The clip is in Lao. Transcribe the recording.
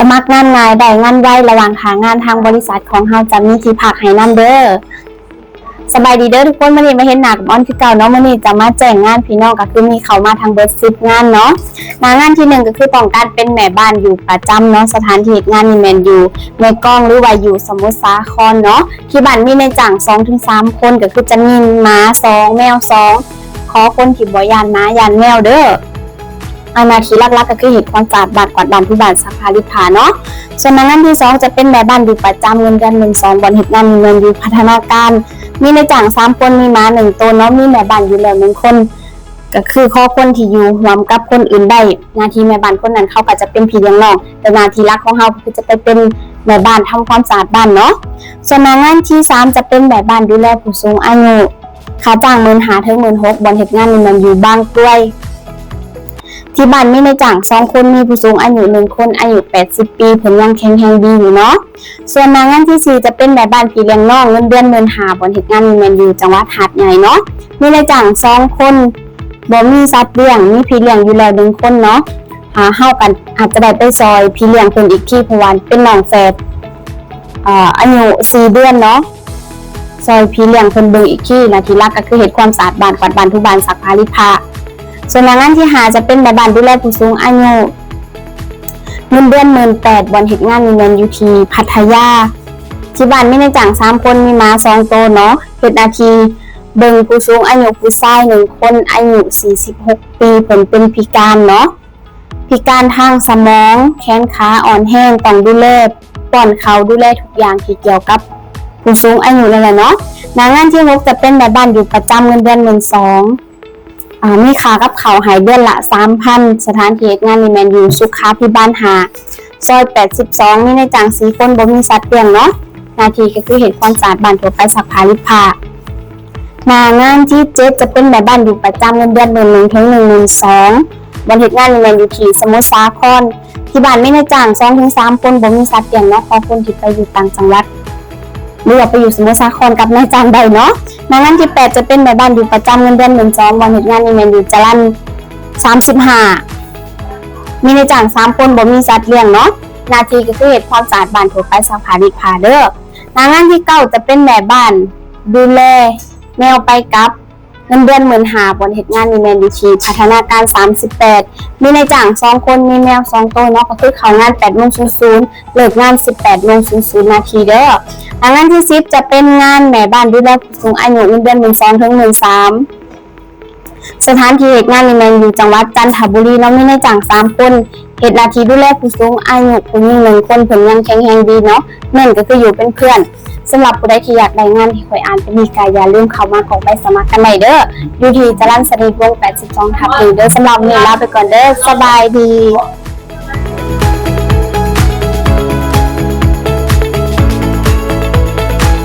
ສະໝັກງານງ່າຍໄດ້ງານໄວ ລະຫວ່າງຖ້າງານທາງບໍລິສັດຂອງເຮົາຈະມີທີ່ພັກໃຫ້ນຳເດີ. ສະບາຍດີເດີທຸກຄົນ, ມື້ນີ້ມາເຫັນໜ້າກັບອອນຄືເກົ່າເນາະ. ມື້ນີ້ຈະມາແຈ້ງງານພີ່ນ້ອງ ກໍຄືມີເຂົ້າມາທັງເບິດສິບງານເນາະ. ໜ້າງານທີໜຶ່ງກໍຄືຕ້ອງການເປັນແມ່ບ້ານຢູ່ປະຈຳເນາະ. ສະຖານທີ່ເຮັດງານນີ້ແມ່ນຢູ່ແມ່ກອງ ຫຼືວ່າຢູ່ສະໝຸດສາຄອນເນາະ. ທີ່ບ້ານມີນາຍຈ້າງສອງເຖິງສາມຄົນ ກໍຄືຈະມີໝາສອງ ແມວສອງ ຂໍຄົນທີ່ບໍ່ຢ້ານໝາຢ້ານແມວເດີ. ອາ ໜ້າທີ່ຫຼັກໆກໍຄືເຮັດຄວາມສະອາດບ້ານ, ກວາດບ້ານ, ຖູບ້ານ, ຊັກຜ້າລີດຜ້າເນາະ. ສ່ວນໜ້າງານທີສອງຈະເປັນແມ່ບ້ານຢູ່ປະຈຳ ເງິນເດືອນໝື່ນສອງ ບ່ອນເຮັດງານແມ່ນຢູ່ພັດທະນາການ. ມີນາຍຈ້າງສາມຄົນ, ມີໝາໜຶ່ງໂຕເນາະ, ມີແມ່ບ້ານຢູ່ແລ້ວໜຶ່ງຄົນ ກໍຄືຂໍຄົນທີ່ຢູ່ຮ່ວມກັບຄົນອື່ນໄດ້. ໜ້າທີ່ແມ່ບ້ານຄົນນັ້ນເຂົາກໍຈະເປັນພີ່ລ້ຽງນ້ອງ, ແຕ່ໜ້າທີ່ຫຼັກຂອງເຮົາກໍຄືຈະໄປເປັນແມ່ບ້ານ ທຳຄວາມສະອາດບ້ານເນາະ. ສ່ວນໜ້າງານທີສາມຈະເປັນແມ່ບ້ານດູແລຜູ້ສູງອາຍຸ. ຄ່າຈ້າງໝື່ນຫ້າເຖິງໝື່ນຫົກ ບ່ອນເຮັດງານນີ້ແມ່ນຢູ່ບາງກຣວຍ. ທີ່ບ້ານມີນາຍຈ້າງສອງຄົນ, ມີຜູ້ສູງອາຍຸໜຶ່ງຄົນ ອາຍຸແປດສິບປີ ເພິ່ນຍັງແຂງແຮງດີຢູ່ເນາະ. ສ່ວນໜ້າງານທີສີ່ຈະເປັນແມ່ບ້ານພີ່ລ້ຽງນ້ອງ, ເງິນເດືອນໝື່ນຫ້າ ບ່ອນເຮັດງານນີ້ແມ່ນຢູ່ຈັງຫວັດຫາດໃຫຍ່ເນາະ. ມີນາຍຈ້າງສອງຄົນ, ບໍ່ມີສັດລ້ຽງ, ມີພີ່ລ້ຽງຢູ່ແລ້ວໜຶ່ງຄົນເນາະ. ອາ ເຮົາກໍອາດຈະໄດ້ໄປຊ່ອຍພີ່ລ້ຽງເພິ່ນອີກທີ ເພາະວ່າເປັນນ້ອງແຝດ ອາ ອາຍຸສີ່ເດືອນເນາະ, ຊ່ອຍພີ່ລ້ຽງເພິ່ນເບິ່ງອີກທີ. ໜ້າທີ່ຫຼັກກໍຄືເຮັດຄວາມສະອາດບ້ານ, ກວາດບ້ານ, ຖູບ້ານ, ຊັກຜ້າລີດຜ້າ. ສ່ວນໜ້າງານທີຫ້າຈະເປັນແມ່ບ້ານດູແລຜູ້ສູງອາຍຸ, ເງິນເດືອນໝື່ນແປດ ບ່ອນເຮັດງານນີ້ແມ່ນຢູ່ທີ່ພັດທະຍາ. ທີ່ບ້ານມີນາຍຈ້າງສາມຄົນ, ມີໝາສອງໂຕເນາະ, ເຮັດໜ້າທີ່ເບິ່ງຜູ້ສູງອາຍຸຜູ້ຊາຍໜຶ່ງຄົນ ອາຍຸສີ່ສິບຫົກປີ ເພິ່ນເປັນພິການເນາະ. ພິການທາງສະໝອງ, ແຂນຂາອ່ອນແຮງ, ຕ້ອງດູແລ ປ້ອນເຂົ້າ, ດູແລທຸກຢ່າງທີ່ກ່ຽວກັບຜູ້ສູງອາຍຸນັ້ນແຫຼະເນາະ. ໜ້າງານທີຫົກຈະເປັນແມ່ບ້ານຢູ່ປະຈຳ, ເງິນເດືອນໝື່ນສອງ ອາ ມີຄ່າກັບເຂົ້າໃຫ້ເດືອນລະສາມພັນ. ສະຖານທີ່ເຮັດງານນີ້ແມ່ນຢູ່ສຸຂາພິບານຫ້າ ຊອຍແປດສິບສອງ, ມີນາຍຈ້າງສີ່ຄົນ, ບໍ່ມີສັດລ້ຽງເນາະ. ໜ້າທີ່ກໍຄືເຮັດຄວາມສະອາດບ້ານທົ່ວໄປ, ຊັກຜ້າລີດຜ້າ. ໜ້າງານທີເຈັດຈະເປັນແມ່ບ້ານຢູ່ປະຈຳ, ເງິນເດືອນໝື່ນໜຶ່ງເຖິງໜຶ່ງໝື່ນສອງ ບ່ອນເຮັດງານນີ້ແມ່ນຢູ່ທີ່ສະໝຸດສາຄອນ. ທີ່ບ້ານມີນາຍຈ້າງສອງເຖິງສາມຄົນ, ບໍ່ມີສັດລ້ຽງເນາະ, ຂໍຄົນທີ່ໄປຢູ່ຕ່າງຈັງຫວັດ ຫຼືວ່າໄປຢູ່ສະໝຸດສາຄອນກັບນາຍຈ້າງໄດ້ເນາະ. ໜ້າງານທີແປດຈະເປັນແມ່ບ້ານຢູ່ປະຈຳ, ເງິນເດືອນໝື່ນສອງ ບ່ອນເຮັດງານນີ້ແມ່ນຢູ່ຈະລັນສາມສິບຫ້າ ມີນາຍຈ້າງສາມຄົນ, ບໍ່ມີສັດລ້ຽງເນາະ. ໜ້າທີ່ກໍຄືເຮັດຄວາມສະອາດບ້ານທົ່ວໄປ, ຊັກຜ້າລີດຜ້າເດີ. ໜ້າງານທີເກົ້າຈະເປັນແມ່ບ້ານ ດູແລແນວໄປກັບ, ເງິນເດືອນໝື່ນຫ້າ ບ່ອນເຮັດງານນີ້ແມ່ນຢູ່ທີ່ພັດທະນາການສາມສິບແປດ ມີນາຍຈ້າງສອງຄົນ, ມີແມວສອງໂຕເນາະ, ກໍຄືເຂົ້າງານແປດໂມງສູນສູນ ເລີກງານສິບແປດໂມງສູນສູນນາທີເດີ. ອາ ງານທີສິບຈະເປັນງານແມ່ບ້ານດູແລຜູ້ສູງອາຍຸ, ເງິນເດືອນໝື່ນສອງເຖິງໝື່ນສາມ ສະຖານທີ່ເຮັດງານນີ້ແມ່ນຢູ່ຈັງຫວັດຈັນທະບູລີເນາະ, ມີນາຍຈ້າງສາມຄົນ, ເຮັດໜ້າທີ່ດູແລຜູ້ສູງອາຍຸຜູ້ຍິງໜຶ່ງຄົນ, ເພິ່ນຍັງແຂງແຮງດີເນາະ, ແມ່ນກໍຄືຢູ່ເປັນເພື່ອນ. ສຳລັບຜູ້ໃດທີ່ຢາກໄດ້ງານທີ່ຂ້ອຍອ່ານໄປນີ້ ກໍຢ່າລືມເຂົ້າມາກອກໃບສະໝັກກັນໄດ້ເດີ, ຢູ່ທີ່ຈະລັນສະນິດວົງແປດສິບສອງທັບໜຶ່ງເດີ. ສຳລັບມື້ນີ້ລາໄປກ່ອນເດີ, ສະບາຍດີ.